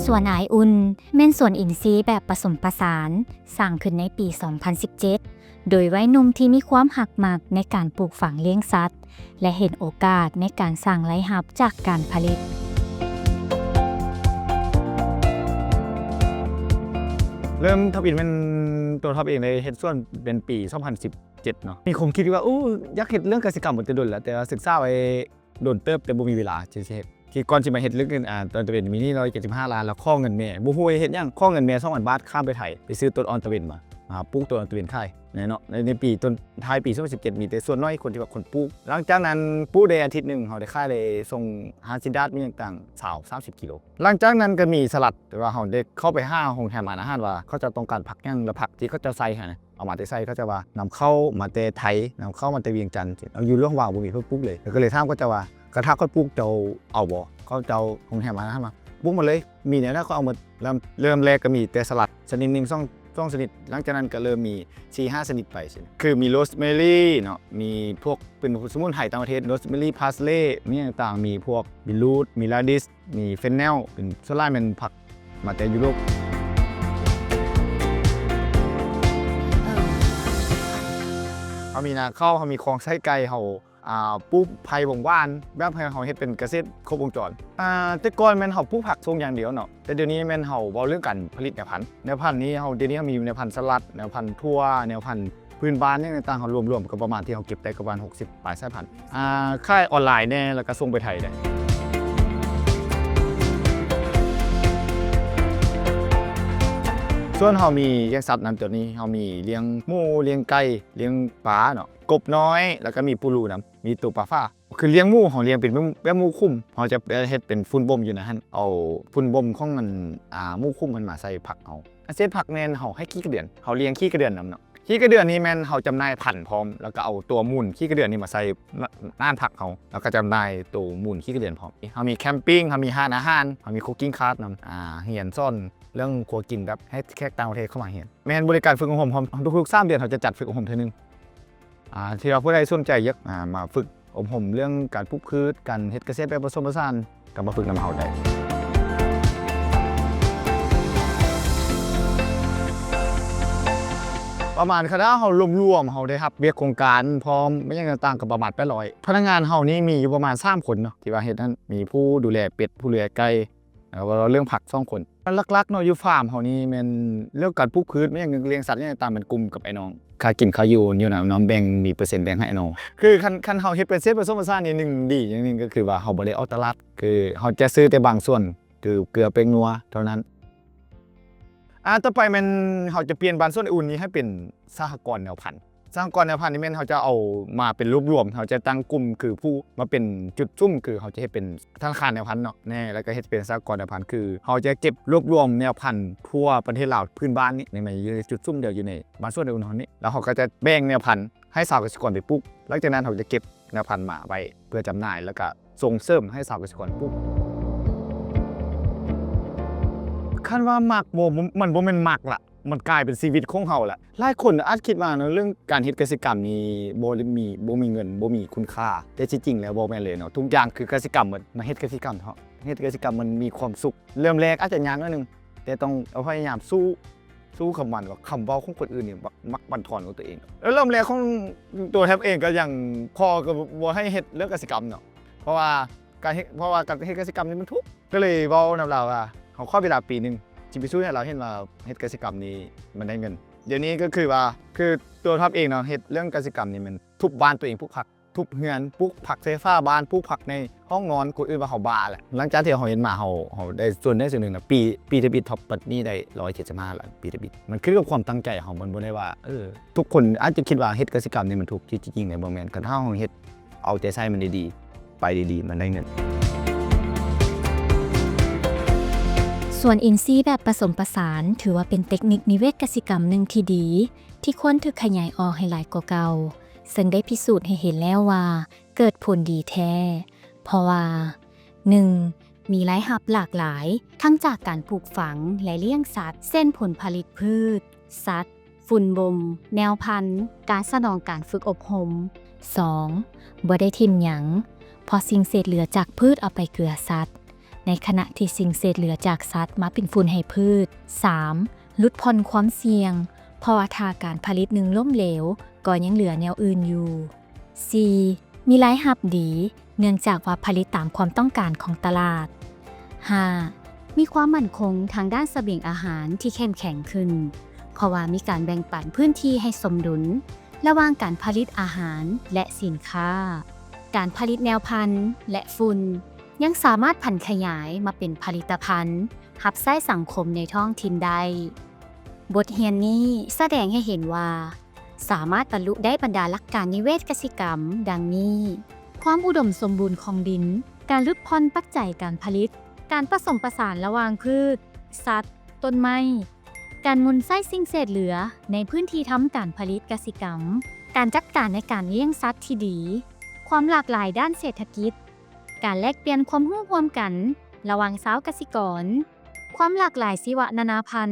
ສວນອາຍອຸ່ນ ແມ່ນສວນອິນຊີແບບປະສົມປະສານ ສ້າງຂຶ້ນໃນປີສອງພັນສິບເຈັດ ໂດຍໄວໜຸ່ມທີ່ມີຄວາມຮັກມັກໃນການປູກຝັງລ້ຽງສັດ ແລະ ເຫັນໂອກາດໃນການສ້າງລາຍຮັບຈາກການຜະລິດ. ເລີ່ມທຳອິດແມ່ນ ຕົວທຳອິດເອງໄດ້ເຮັດສວນເປັນປີສອງພັນສິບເຈັດເນາະ ມີຄວາມຄິດທີ່ວ່າ ໂອ້ ຢາກເຮັດເລື່ອງກະສິກຳມາແຕ່ດົນແລ້ວ ແຕ່ວ່າສຶກສາໄວ້ດົນເຕີບ ແຕ່ບໍ່ມີເວລາທີ່ຊິເຮັດ ທີ່ກ່ອນຊິມາເຮັດເລື່ອງ ອາ ຕອນຕະເວນມີໜີ້ຮ້ອຍເຈັດສິບຫ້າລ້ານ ແລ້ວຂໍເງິນແມ່ ບໍ່ຮູ້ວ່າເຮັດຫຍັງ ຂໍເງິນແມ່ສອງພັນບາດ ຂ້າມໄປໄທ ໄປຊື້ຕົ້ນອ່ອນຕະເວນມາ ມາປູກຕົ້ນອ່ອນຕະເວນຂາຍ ແນ່ເນາະ ໃນ ໃນປີຕົ້ນ ທ້າຍປີສອງພັນສິບເຈັດ ມີແຕ່ສ່ວນໜ້ອຍຄົນທີ່ວ່າຄົນປູກ. ຫຼັງຈາກນັ້ນປູກໄດ້ອາທິດໜຶ່ງ ເຮົາໄດ້ຂາຍໄດ້ສົ່ງຮ້ານຊິດາດ ມີຫຍັງຕ່າງ ຊາວ ສາມສິບກິໂລ. ຫຼັງຈາກນັ້ນກໍມີສະຫຼັດ ທີ່ວ່າເຮົາໄດ້ເຂົ້າໄປຫາໂຮງແຮມຮ້ານອາຫານວ່າ ເຂົາເຈົ້າຕ້ອງການຜັກຫຍັງ ແລ້ວຜັກທີ່ເຂົາເຈົ້າໃສ່ຫັ້ນນະ ເອົາມາແຕ່ໃສ ເຂົາເຈົ້າວ່ານຳເຂົ້າມາແຕ່ໄທ ນຳເຂົ້າມາແຕ່ວຽງຈັນ ຢູ່ຫຼວງຫວ່າງບໍ່ມີເພິ່ນປູກເລີຍ. ກໍເລີຍຖາມເຂົາເຈົ້າວ່າ ກະຖ້າຂ້ອຍປູກເຈົ້າເອົາບໍ່? ເຂົາເຈົ້າ ໂຮງແຮມຮ້ານອາຫານວ່າ ປູກໝົດເລີຍ ມີແນວໃດຂ້ອຍເອົາໝົດ. ເລີ່ມ ເລີ່ມແລກກໍມີແຕ່ສະຫຼັດຊະນິດໜຶ່ງ ສອງ ສອງຊະນິດ ຫຼັງຈາກນັ້ນກໍເລີ່ມມີສີ່ຫ້າຊະນິດໄປຊີ້ນະ ຄືມີໂຣສແມຣີເນາະ ມີພວກເປັນສະໝຸນໄພຕ່າງປະເທດ ໂຣສແມຣີ ພາສເລ ມີຫຍັງຕ່າງ ມີພວກບີຣູດ ມີລາດິສ ມີເຟນເນວ ເປັນ ສ່ວນຫຼາຍແມ່ນຜັກມາແຕ່ຢູໂຣບ. ເຮົາມີນາເຂົ້າ ເຮົາມີຄອງໃສ່ໄກ່ ເຮົາ ອ່າ ປູກໄຜ່ບົງຫວານ ແບບໃຫ້ເຮົາເຮັດເປັນກະເສດຄົບວົງຈອນ. ອ່າ ແຕ່ກ່ອນແມ່ນເຮົາປູກຜັກສົ່ງຢ່າງດຽວເນາະ ແຕ່ດຽວນີ້ແມ່ນເຮົາເວົ້າເລື່ອງການຜະລິດແນວພັນ ແນວພັນນີ້ເຮົາ ດຽວນີ້ເຮົາມີແນວພັນສະຫຼັດ ແນວພັນຖົ່ວ ແນວພັນພື້ນບ້ານ ຫຍັງຕ່າງໆ ເຮົາລວມໆ ກໍປະມານທີ່ເຮົາເກັບໄດ້ກໍປະມານຫົກສິບປາຍສາຍພັນ. ອ່າ ຂາຍອອນລາຍແດ່ ແລ້ວກໍສົ່ງໄປໄທແດ່. ສ່ວນເຮົາມີລ້ຽງສັດນຳ ຕອນນີ້ເຮົາມີລ້ຽງໝູ ລ້ຽງໄກ່ ລ້ຽງປາເນາະ ກົບນ້ອຍ ແລ້ວກໍມີປູລູນຳ ມີໂຕປາຝາ. ຄືລ້ຽງໝູ ເຮົາລ້ຽງເປັນແບບໝູຂຸມ ເຮົາຈະເຮັດເປັນຝຸ່ນບົ່ມຢູ່ໃນຫັ້ນ ເອົາຝຸ່ນບົ່ມຂອງອັນ ອ່າ ໝູຂຸມຫັ້ນມາໃສ່ຜັກເຮົາ. ອາ ເສດຜັກແມ່ນເຮົາໃຫ້ຂີ້ກະເດືອນ ເຮົາລ້ຽງຂີ້ກະເດືອນນຳເນາະ. ຂີ້ກະເດືອນນີ້ແມ່ນເຮົາຈຳໜ່າຍພັນພ້ອມ ແລ້ວກໍເອົາຕົວມູນຂີ້ກະເດືອນນີ້ມາໃສ່ ນ- ນ້ານຜັກເຮົາ ແລ້ວກໍຈຳໜ່າຍໂຕມູນຂີ້ກະເດືອນພ້ອມ. ເຮົາມີແຄມປິງ ເຮົາມີຮ້ານອາຫານ ເຮົາມີຄຸກກິ້ງຄາສນຳ ອາ ຮຽນສອນເລື່ອງຄົວກິນ ແບບໃຫ້ແຂກຕ່າງປະເທດເຂົ້າມາຮຽນ. ແມ່ນບໍລິການຝຶກອົບຮົມ ເຮົາ ທຸກໆສາມເດືອນເຮົາຈະຈັດຝຶກອົບຮົມເທື່ອໜຶ່ງ. ອ່າ ທີ່ວ່າຜູ້ໃດສົນໃຈຢາກ ອ່າ ມາຝຶກອົບຮົມເລື່ອງການປູກພືດ ການເຮັດກະເສດແບບປະສົມປະສານ ກໍມາຝຶກນຳເຮົາໄດ້. ປະມານ ຄັນຖ້າເຮົາລວມໆ ເຮົາໄດ້ຮັບວຽກໂຄງການພ້ອມ ແມ່ນຫຍັງຕ່າງໆ ກໍປະມານແປດຮ້ອຍ. ພະນັກງານເຮົານີ້ມີຢູ່ປະມານສາມຄົນເນາະ ທີ່ວ່າເຮັດຫັ້ນ ມີຜູ້ດູແລເປັດ ຜູ້ດູແລໄກ່ ແລ້ວກໍເລື່ອງຜັກສອງຄົນ. ຫຼັກໆເນາະ ຢູ່ຟາມເຮົານີ້ແມ່ນເລື່ອງການປູກພືດ ແມ່ນຫຍັງ ລ້ຽງສັດຫຍັງຕ່າງໆ ແມ່ນກຸ່ມກັບອ້າຍນ້ອງ. ຄ່າກິນຄ່າຢູ່ ຢູ່ນຳ ນ້ອງແບ່ງ ມີເປີເຊັນແບ່ງໃຫ້ອ້າຍນ້ອງ. ຄືຄັນ ຄັນເຮົາເຮັດເປັນເສດປະສົມປະສານນີ້ ໜຶ່ງ ດີຢ່າງໜຶ່ງກໍຄືວ່າເຮົາບໍ່ໄດ້ອອກຕະຫຼາດ ຄືເຮົາຈະຊື້ແຕ່ບາງສ່ວນ ຄືເກືອແປ້ງນົວເທົ່ານັ້ນ. ອ່າ ຕໍ່ໄປແມ່ນເຮົາຈະປ່ຽນບ້ານສວນອາຍອຸ່ນນີ້ໃຫ້ເປັນສະຫະກອນແນວພັນ. ສະຫະກອນແນວພັນນີ້ແມ່ນເຮົາຈະເອົາມາເປັນລວບລວມ ເຮົາຈະຕັ້ງກຸ່ມຄືຜູ້ມາເປັນຈຸດສຸມ ຄືເຮົາຈະເຮັດເປັນທະນາຄານແນວພັນເນາະ ແນ່ ແລ້ວກໍເຮັດເປັນສະຫະກອນແນວພັນ ຄືເຮົາຈະເກັບລວບລວມແນວພັນທົ່ວປະເທດລາວພື້ນບ້ານນີ້ ໃນ ໃນຈຸດສຸມດຽວຢູ່ໃນບ້ານສວນອາຍອຸ່ນເຮົານີ້ ແລ້ວເຮົາກໍຈະແບ່ງແນວພັນໃຫ້ຊາວກະສິກອນໄປປູກ ຫຼັງຈາກນັ້ນເຮົາຈະເກັບແນວພັນມາໄວ້ເພື່ອຈຳໜ່າຍ ແລ້ວກໍສົ່ງເສີມໃຫ້ຊາວກະສິກອນປູກ. ຄັນວ່າມັກບໍ່ ມັນບໍ່ແມ່ນມັກລະ ມັນກາຍເປັນຊີວິດຂອງເຮົາລະ. ຫຼາຍຄົນອາດຄິດວ່າເນາະ ເລື່ອງການເຮັດກະສິກຳນີ້ບໍ່ໄດ້ມີ ບໍ່ມີເງິນ ບໍ່ມີຄຸນຄ່າ ແຕ່ທີ່ຈິງແລ້ວບໍ່ແມ່ນເລີຍເນາະ ທຸກຢ່າງຄືກະສິກຳໝົດ. ມາເຮັດກະສິກຳເຖາະ ເຮັດກະສິກຳມັນມີຄວາມສຸກ. ເລີ່ມແລກອາດຈະຍາກໜ້ອຍໜຶ່ງ ແຕ່ຕ້ອງເອົາ ພະຍາຍາມສູ້ ສູ້ກັບມັນ ວ່າຄຳເວົ້າຂອງຄົນອື່ນນີ້ມັກ ມັກບັ່ນທອນກວ່າຕົວເອງ. ແລ້ວເລີ່ມແລກຂອງຕົວແທັບເອງກໍຍັງ ພໍ່ກໍບໍ່ໃຫ້ເຮັດເລື່ອງກະສິກຳເນາະ ເພາະວ່າການເຮັດ ເພາະວ່າການເຮັດກະສິກຳນີ້ມັນທຸກ ກໍເລີຍເວົ້ານຳລາວວ່າ ເຮົາຂໍເວລາປີໜຶ່ງ ຊິພິສູດໃຫ້ລາວເຫັນວ່າເຮັດກະສິກຳນີ້ມັນໄດ້ເງິນ. ດຽວນີ້ກໍຄືວ່າ ຄືຕົວທັບເອງເນາະ ເຮັດເລື່ອງກະສິກຳນີ້ແມ່ນທຸບບ້ານຕົວເອງ ປູກຜັກ ທຸບເຮືອນ ປູກຜັກໃສ່ຝາບ້ານ ປູກຜັກໃນຫ້ອງນອນ ຄົນອື່ນວ່າເຮົາບ້າແຫຼະ. ຫຼັງຈາກທີ່ເຮົາເຮັດມາ ເຮົາ ເຮົາໄດ້ສ່ວນໃດສ່ວນໜຶ່ງນະ ປີ ປີທຳອິດ ທັອບປັດນີ້ໄດ້ຮ້ອຍເຈັດສິບຫ້າລ້ານ ປີທຳອິດ. ມັນຂຶ້ນກັບຄວາມຕັ້ງໃຈເຮົາ ມັນບໍ່ໄດ້ວ່າ ເອີ ທຸກຄົນອາດຈະຄິດວ່າເຮັດກະສິກຳນີ້ມັນທຸກ ທີ່ຈິງແລ້ວບໍ່ແມ່ນ. ຄັນຖ້າເຮົາເຮັດ ເອົາໃຈໃສ່ມັນດີໆ ໄປດີໆ ມັນໄດ້ເງິນ. ສວນອິນຊີແບບປະສົມປະສານ ຖືວ່າເປັນເຕັກນິກນິເວດກະສິກຳໜຶ່ງທີ່ດີ ທີ່ຄວນຖືກຂະຫຍາຍອອກໃຫ້ຫຼາຍກວ່າເກົ່າ, ເຊິ່ງໄດ້ພິສູດໃຫ້ເຫັນແລ້ວວ່າເກີດຜົນດີແທ້. ເພາະວ່າ ໜຶ່ງ ມີລາຍຮັບຫຼາກຫຼາຍ ທັງຈາກການປູກຝັງ ແລະ ລ້ຽງສັດ ເຊັ່ນ ຜົນຜະລິດພືດ, ສັດ, ຝຸ່ນບົ່ມ, ແນວພັນ, ການສະໜອງການຝຶກອົບຮົມ. ສອງ ບໍ່ໄດ້ຖິ້ມຫຍັງ ເພາະສິ່ງເສດເຫຼືອຈາກພືດເອົາໄປເກືອສັດ. ໃນຂະນະທີ່ສິ່ງເສດເຫຼືອຈາກສັດມາເປັນຝຸ່ນໃຫ້ພືດ. ສາມ ຫຼຸດຜ່ອນຄວາມສ່ຽງ ເພາະວ່າຖ້າການຜະລິດໜຶ່ງລົ້ມເຫຼວ ກໍຍັງເຫຼືອແນວອື່ນຢູ່. ສີ່ ມີລາຍຮັບດີ ເນື່ອງຈາກວ່າຜະລິດຕາມຄວາມຕ້ອງການຂອງຕະຫຼາດ. ຫ້າ ມີຄວາມໝັ້ນຄົງທາງດ້ານສະບຽງອາຫານທີ່ເຂັ້ມແຂງຂຶ້ນ ເພາະວ່າມີການແບ່ງປັນພື້ນທີ່ໃຫ້ສົມດຸນລະຫວ່າງການຜະລິດອາຫານ ແລະ ສິນຄ້າ. ການຜະລິດແນວພັນ ແລະ ຝຸ່ນ ຍັງສາມາດຜັນຂະຫຍາຍມາເປັນຜະລິດຕະພັນຮັບໃຊ້ສັງຄົມໃນທ້ອງຖິ່ນໄດ້. ບົດຮຽນນີ້ສະແດງໃຫ້ເຫັນວ່າ ສາມາດບັນລຸໄດ້ບັນດາຫຼັກການນິເວດກະສິກຳດັ່ງນີ້: ຄວາມອຸດົມສົມບູນຂອງດິນ, ການຫຼຸດຜ່ອນປັດໄຈການຜະລິດ, ການປະສົມປະສານລະຫວ່າງພືດ, ສັດ, ຕົ້ນໄມ້, ການໝູນໃຊ້ສິ່ງເສດເຫຼືອໃນພື້ນທີ່ທຳການຜະລິດກະສິກຳ, ການຈັດການໃນການລ້ຽງສັດທີ່ດີ, ຄວາມຫຼາກຫຼາຍດ້ານເສດຖະກິດ, ການແລກປ່ຽນຄວາມຮູ້ຮ່ວມກັນລະຫວ່າງຊາວກະສິກອນ, ຄວາມຫຼາກຫຼາຍຊີວະນານາພັນ,